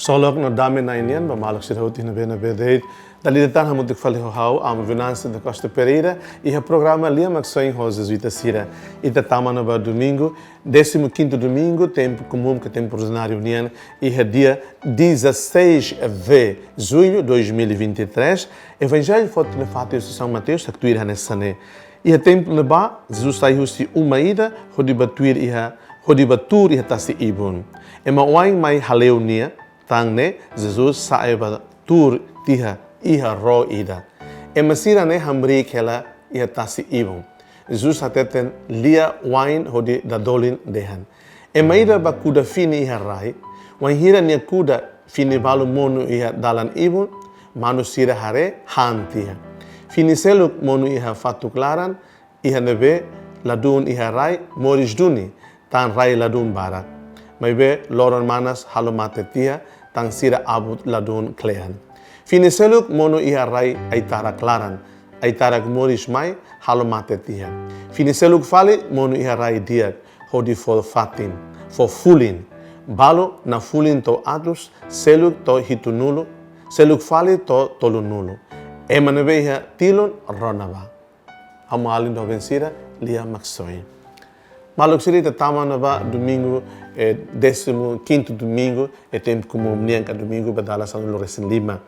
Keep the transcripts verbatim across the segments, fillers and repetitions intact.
Ksolok no dame Na'i nian ba maluk sira hotu iha ne'ebé-ne'ebé de'it. Dala ida tan hamutuk fali ho ha'u, Amu Venâncio da Costa Pereira, iha programa Lia Maksoin ho Jezuita sira. Ita tama ona ba domingu, décimo quinto domingu, tempu komún ka tempu ordináriu nian, iha dia dezasseis de julho de dois mil e vinte e três. Evanjellu foti nafatin husi São Mateus, haktuir hanesan ne'e. Iha tempu ne'ebá, Jesus sai husi uma ida, hodi bá tuur iha, hodi bá tuur iha tasi ibun. Ema wa'in mai hale'u nia, tan ne'e, Jesus sa'e bá tuur tiha iha ró ida. Ema sira-ne'e hamriik hela iha tasi ibun. Jesus hateten lia wa'in hodi dadolin dehan. Ema ida bá kuda fini iha rai, wainhira nia kuda fini balu monu iha dalan ibun, manu sira haree han tiha. Fini seluk monu iha fatuk laran, iha ne'ebé ladún iha rai moris duni, tan rai ladún barak. Maibé loron manas halo mate tiha, tan sira abut ladún kle'an. Fini seluk monu iha rai ai-tarak laran, ai-tarak moris mai halo mate tiha. Fini seluk fali monu iha rai di'ak, hodi fó fatin, fó fulin. Balu nafolin to'o atus, seluk to'o hitunulu, seluk fali to'o tolunulu. Ema ne'ebé iha tilun rona bá. Amu alin doben sira, Lia Maksoin. Maluk sira, ita tama ona ba domingu, eh, décimo quinto domingu, iha tempu komún nian ka domingu ba dala sanulu-resin-lima.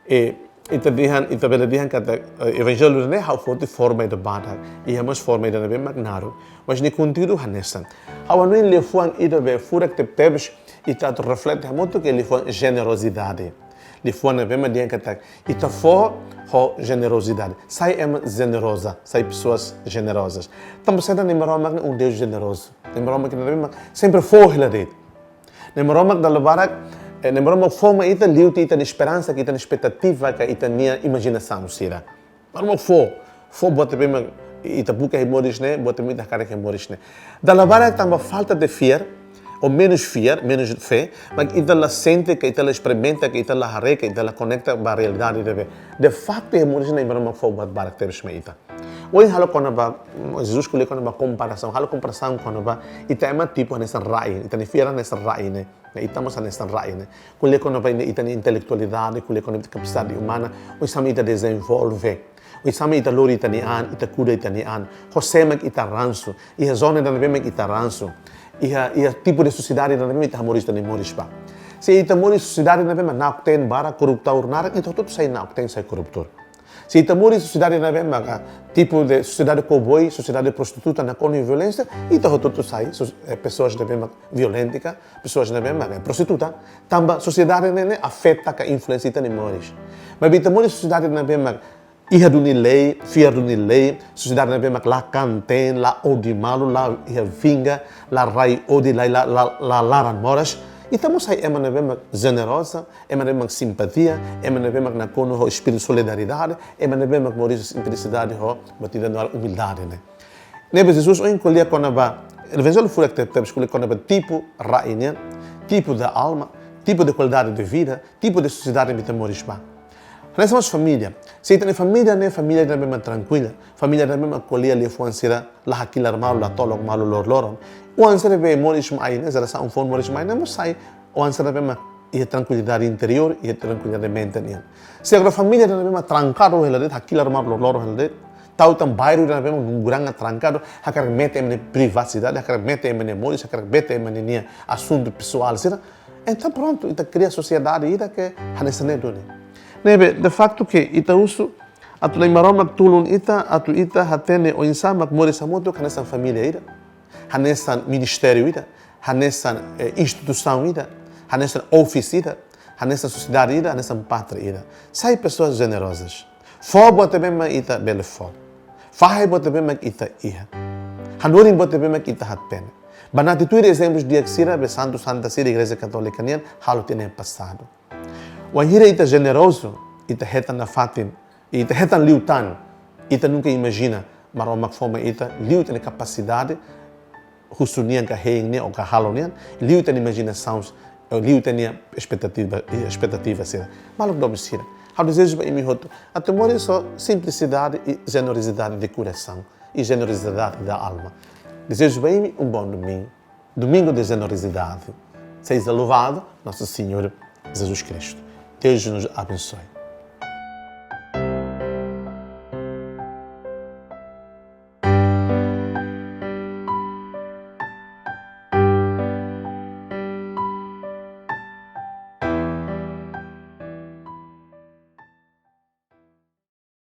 E ita dehan, ita bele dehan katak, eh, evanjellu ne'e ha'u foti forma ida badak, iha mós forma ida ne'ebé mak naruk. Mas nia konteúdu hanesan. Ha'u hanoin liafuan ida be furak tebetebes, ita atu reflete hamutuk ke liafuan jenerosidade. Liafuan ne'ebé mak dehan katak ita fó ho jenerosidade. Sai ema jeneroza, sai pessoas generosas. Tanba saida? Nai Maromak ne'e um Deus generoso. Nai Maromak ne'e mak sempre fó hela de'it. Nai Maromak dala barak, eh, Nai Maromak fó mai ita liu tiha ita-nia esperansa, ka ita-nia espetativa, ka ita-nia imajinasaun sira. Maromak fó, fó buat ne'ebé mak ita buka iha moris ne'e, buat ne'ebé mak ita hakarak iha moris ne'e. Dala barak tanba falta de fiar, ou menus fiar, menus fé, mak ita la sente, ka ita la esperimenta, ka ita la haree, ka ita la konekta ba realidade ne'ebé de faktu iha moris ne'e Maromak fó buat barak tebes mai ita. Ohin halo kona-ba, Jesus ko'alia kona-ba komparasaun, halo komparasaun kona-ba ita ema tipu hanesan rai, ita-nia fiar hanesan rai ne'e. Ne'e, ita mós hanesan rai ne'e. Ko'alia kona-ba ita-nia intelektualidade, ko'alia kona-ba ita-nia kapasidade umana, oinsá mak ita dezenvolve. Oinsá mak ita lori ita-nia an, ita kuda ita-nia an. Ho sé mak ita ransu. Iha zona ida ne'ebé mak ita ransu. Iha, iha tipu de sosiedade ida ne'ebé mak ita hamoris ita-nia moris ba. Se ita moris sosiedade ne'ebé mak na'ok-teen barak, korruptaun naran, ita hotu-hotu sai na'ok-teen, sai korruptór. Se ita moris sosiedade ne'ebé mak, ah, tipu de sosiedade cowboy, sosiedade prostituta, nakonu violénsia, ita hotu-hotu sai, sos-, eh, pessoas ne'ebé mak violéntika, pessoas ne'ebé mak, eh, prostituta, tanba sosiedade ne'e, ne'e afeta ka influensia ita-nia moris. Maibé ita moris sosiedade ne'ebé mak iha duni lei, fiar duni lei, sosiedade ne'ebé mak la kan-teen, la odi malu, la iha vinga, la rai odi, la, la, la, la laran moras. Ita mós sai ema ne'ebé mak jeneroza, ema ne'ebé mak simpatia, ema ne'ebé mak nakonu ho espíritu solidariedade, ema ne'ebé mak moris simplisidade ho buat ida nu'udar umildade ne'e. Ne'ebé Jesus ohin ko'alia kona-ba, evanjellu furak tebetebes ko'alia kona-ba tipu rai nian, tipo da alma, tipo de qualidade de vida, tipo de sosiedade mak ita moris ba. Hanesan mós família. Se ita-nia família ne'e família ida ne'ebé mak trankuila, família ida ne'ebé mak ko'alia liafuan sira la hakilar malu, la tolok malu loroloron. Oan sira ne'ebé moris mai ne'e, jerasaun foun moris mai ne'e, mós sai oan sira ne'ebé mak iha trankuilidade interiór, iha trankuilidade mente nian. Se agora família ida ne'ebé mak trankadu hela de'it, hakilar malu loroloron hela de'it, tau tan bairru ida ne'ebé mak nunguranga trankadu, hakarak mete ema nia privasidade, hakarak mete ema nia moris, hakarak mete ema nia asuntu pesoál sira. Entaun prontu, ita kria sosiedade ida ke hanesan ne'e duni. Ne'ebé, de faktu ke ita husu atu Nai Maromak tulun ita, atu ita hatene oinsá mak moris hamutuk hanesan família ida, hanesan ministériu ida, hanesan, eh, instituisaun ida, hanesan office ida, hanesan sosiedade ida, hanesan pátria ida. Sai pessoas generosas. Fó buat ne'ebé mak ita bele fó. Fahe buat ne'ebé mak ita iha. Hanorin buat ne'ebé mak ita hatene. Banati tuir ezemplus di'ak sira be santu santa sira Igreja Katólika nian halo tiha iha pasadu. Wainhira ita jenerozu, ita hetan nafatin, ita hetan liután, ita nunka imajina Maromak fó mai ita liu ita-nia kapasidade, husu nian ka hein nian ou ka halo nian, liu ita-nia imajinasaun, liu ita-nia espetativa, espetativa sira. Maluk doben sira, ha'u dezeja ba imi hotu atu moris ho simplisidade i jenerosidade de korasaun, i jenerosidade da alma. Dezeja ba imi um bom domingo. Domingo de Generosidade. Seja louvado Nosso Senhor Jesus Cristo. Deus nos abençoe.